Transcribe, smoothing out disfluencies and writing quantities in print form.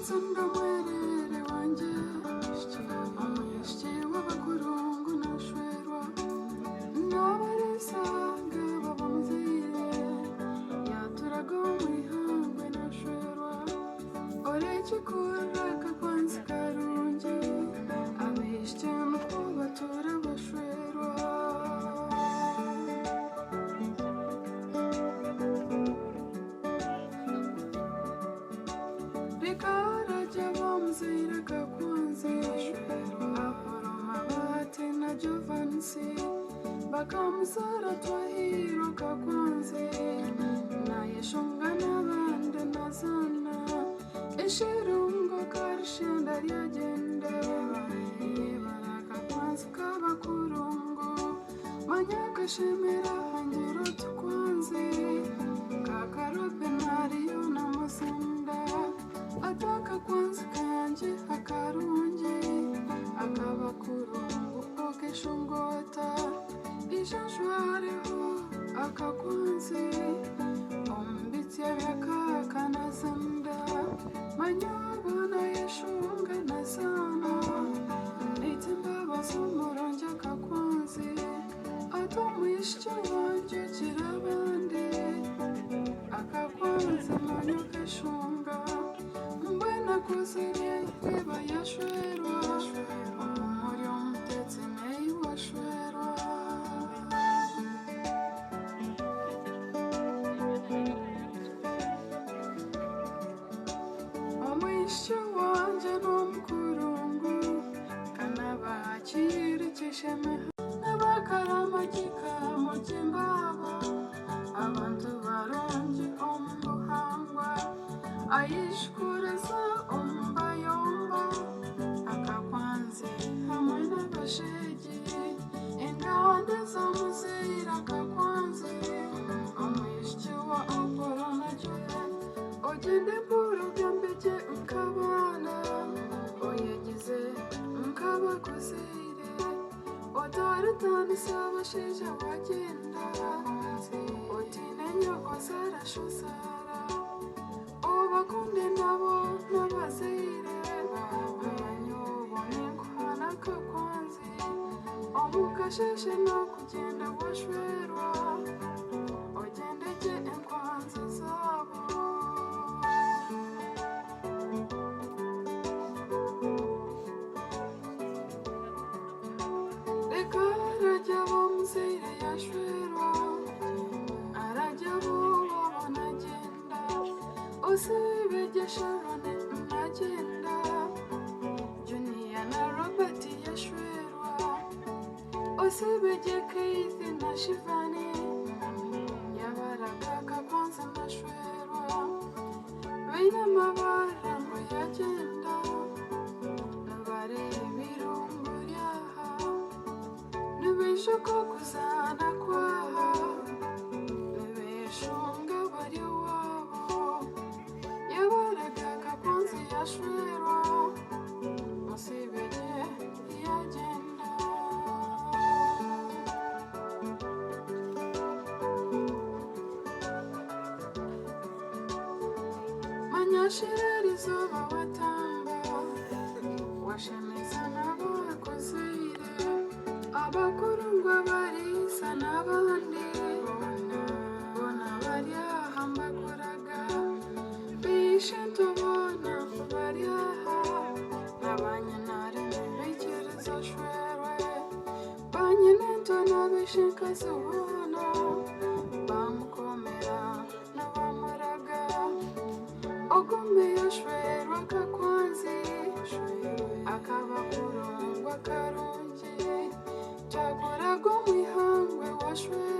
Akakwanzi ndamwerere wangye Omwishiki w'abakurungu nashwerwa Nabaresaga babamuzaire Yaturaga omu ihangwe nashwerwa Orekikurra akakwanzi karungi Abaishiki nikwo batura bashwerwa. Rikarajya bamuzaire akakwanzi Aporoma Bahati na Jovansi Bakamuzara Twahirwa akakwanzi Nayeshonga n'abandi nazana Eshirungo karishenda ryagenda Yebara akakwanzi k'abakurungu Manya kashemera hangira otukwanzi Kakarope nariyo na Musinda Atakakwanzi kangye akarungi Akabakurungu okeshongota Ijajwareho akakwanzi Omu bitsya byakaka nazinda Manya obona yeshunga nazana Naita embabazi omurungi akakwanzi Ate omwishiki wangye okira abandi Akakwanzi manya okeshunga Mbwenu akuzire reeba yashwerwa Omuri omutetsi neyi washwerwa. Omwishiki wangye n'omukurungu Kanabakire kyesheme N'abakaramagika mugimbabo Abantu barungi omu buhangwa Ayishukuriza omu bayombo Akakwanzi hamwe n'abashegi Enganda z'omuzaire akakwanzi Omwishiki wa Apollo na Juliet Ogyende mporo ogambegye nk'abaana Oyegize nk'abakuzaire Otaritanisa abashaija wagyenda Otiine nyoko zarashozara Obakunde nabo n'abazaire Manya obone nkuhana akakwanzi Omukasheshe n'okugyenda washwerwa Ogyendegye enkwanzi zaabo. Reka arajya bamuzaire yashwerwa Arajya bo nagenda Usibye Sharon nagenda Junior na Robert yashwerwa Usibye Keith na Shivani Yabaraga akakwanza nashwerwa Baine amabara ngo yagenda Nibareba irungu ryaha Nibijuka okuzana kwaha Nibeshunga bari owabo Yabaraga akakwanzi yashwerwa Musibye yagenda. Manyashirira izooba watamba Washemeza n'abakuzaire Abakuru ngu abariisa n'abandi Boona bari aha mbakuraga Bishe ntobona bari aha Nabanyinareme baikiriza shwerwe Banyinento n'abishenkazi boona Bamukomera n'abamuraga Ogume yashwerwa akakwanzi Akaba kurungwa karungi Twakoraga omu ihangwe washwerwa.